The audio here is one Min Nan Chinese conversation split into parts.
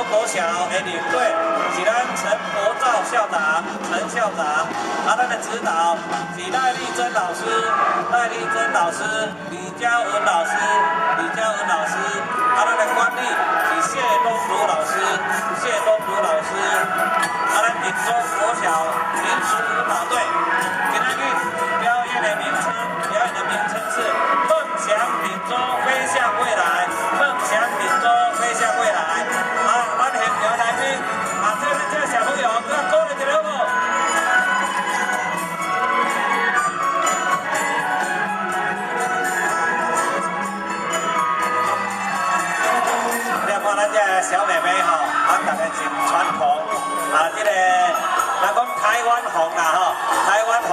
國小的領隊是咱陳柏照校長，陳校長，啊，咱的指導是賴麗珍老師，賴麗珍老師，李嘉文老師，李嘉文老師，啊，咱的管理是謝東如老師，謝東如老師，啊，咱頂洲國小民俗舞蹈隊，今仔日表演的名稱，表演的名稱是夢想頂洲飛向未來，夢想頂洲飛向未來。啊，咱現場來賓，啊，這小朋友，閣鼓勵一下好無？你看咱這小妹妹吼，啊，逐个穿傳統，啊，這个人講台灣紅啦吼，台灣紅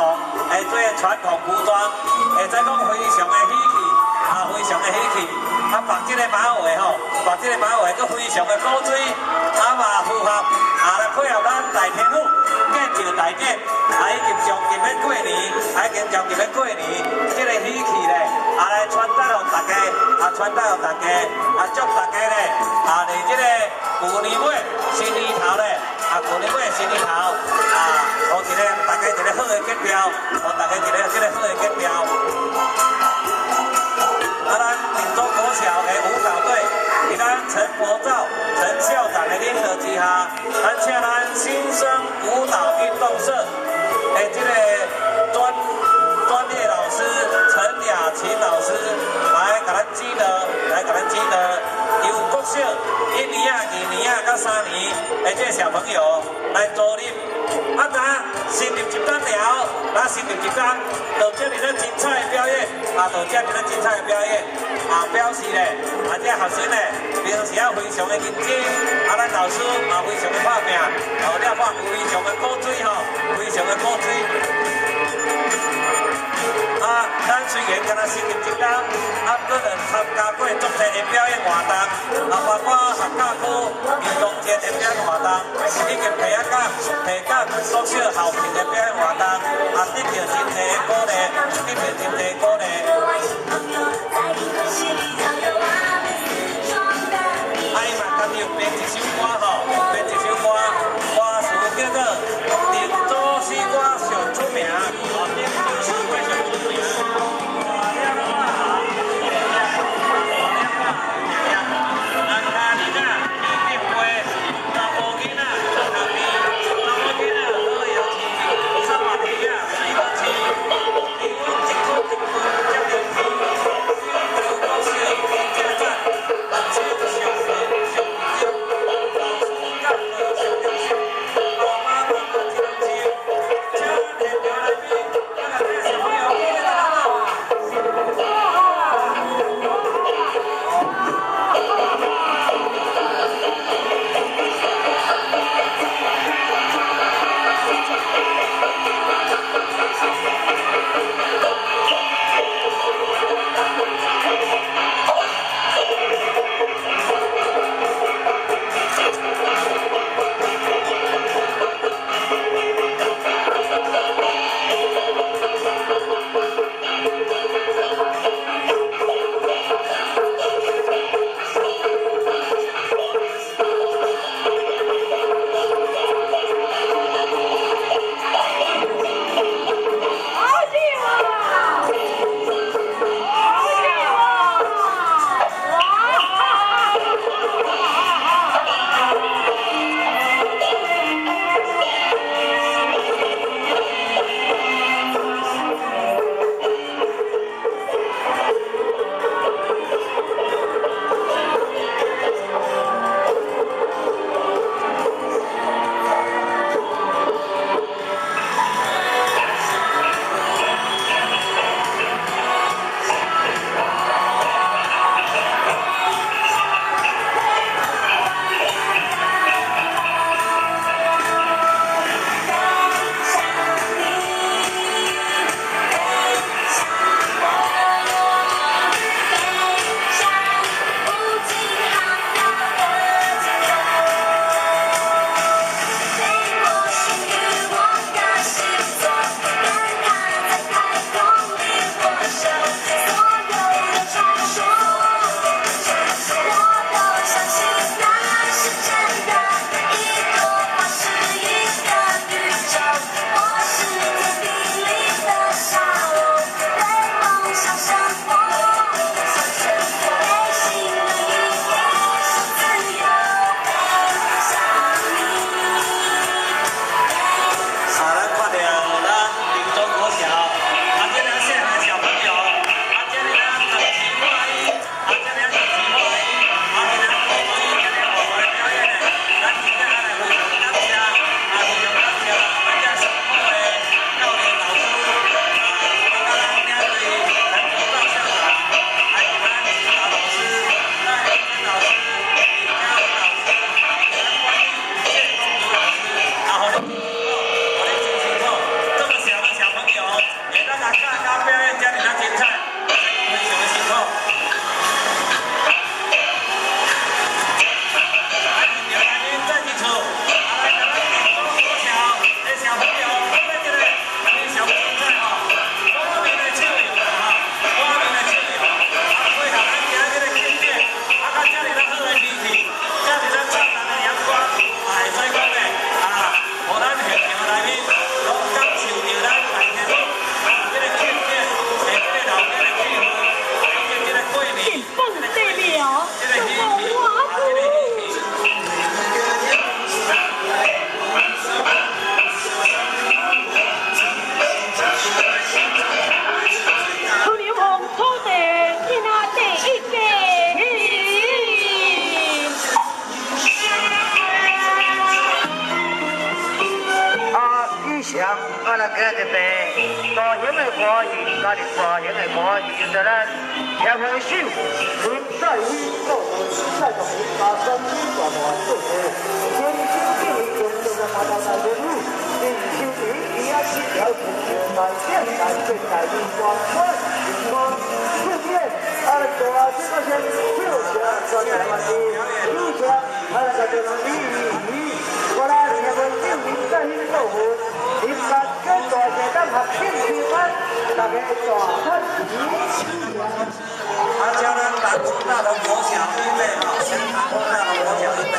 會做傳統服裝，會使講非常的喜氣，啊，非常的喜氣，啊，綁這個馬尾吼，綁這個馬尾，閣非常的古錐，啊嘛符合，啊來配合咱大天府建醮大典，啊以及將近欲過年，啊已經將近欲過年，這個喜氣咧，啊來傳達予大家，啊傳達予大家，啊祝大家咧，啊佇這个舊年尾新年頭咧，啊舊年尾新年頭，啊，予一個大家一个好的結標，予大家一个這个好的結標。啊，咱頂洲國小的舞蹈隊，佇咱陳柏照陳校長的領導之下，咱請咱新生舞蹈運動社的這个專業老師陳雅琴老師來共咱指導，來共咱指導，由國小一年仔、二年仔佮三年的這个小朋友來組入。啊，若成立集團了，咱成立集團，就這爾精彩的表演，啊，就這爾精彩的表演，啊，表示咧，啊，這學生咧，平常時啊非常的認真，啊，咱老師嘛非常的拍拚，哦，你看非常的古錐吼，非常的古錐。啊，咱雖然敢若成立一冬，啊，閣有參加過足濟的表演活動，啊，包括學甲科運動節的表演活動，以及提仔港、提港國小校慶的表演活動，啊，得到真濟的鼓勵，得到真濟的鼓勵。啊，伊嘛家己有編一首歌吼，編一首歌，歌詞叫做《頂洲西瓜上出名》，哦，頂洲西瓜上出名。大粒仔，大粒仔，天頂飛，查埔囡仔出學邊，查某囡仔好藥飼，三仔甜仔水果青，離阮一寸一寸遮認真，咱今日一排大型的歌戲，家己大型的歌戲，就是咱協會秀林賽興顧問，蔡國民加選舉大大做事，真正敬意敬重的大大大政府，並收持伊啊這條親像來點來變來光川光四面，啊，大這個先跳起來，全台灣的跳起來，啊，那個就李我來協會秀林賽興顧問，林家跟大社長合併之間，大家大歡喜。啊，叫咱南出大同國小預備哈，先南出大同國小預備。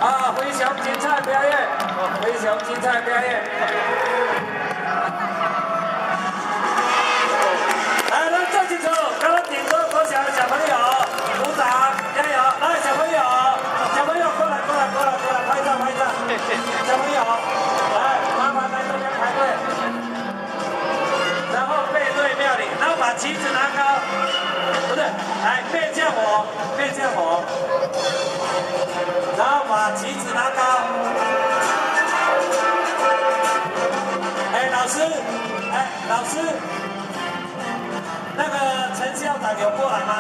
啊，非常精彩表演，非常精彩表演。來，咱再一次，咱頂多國小的小朋友鼓掌，加油！來，小朋友，小朋友過來，過來，過來，過來，拍照，拍照。小朋友，來，麻煩來這邊排隊，然後背對廟裡，然後把旗子拿高，不對，來背向我，背向我，然後把旗子拿高。哎，老師，哎，老師。那個陳校長有過來嗎？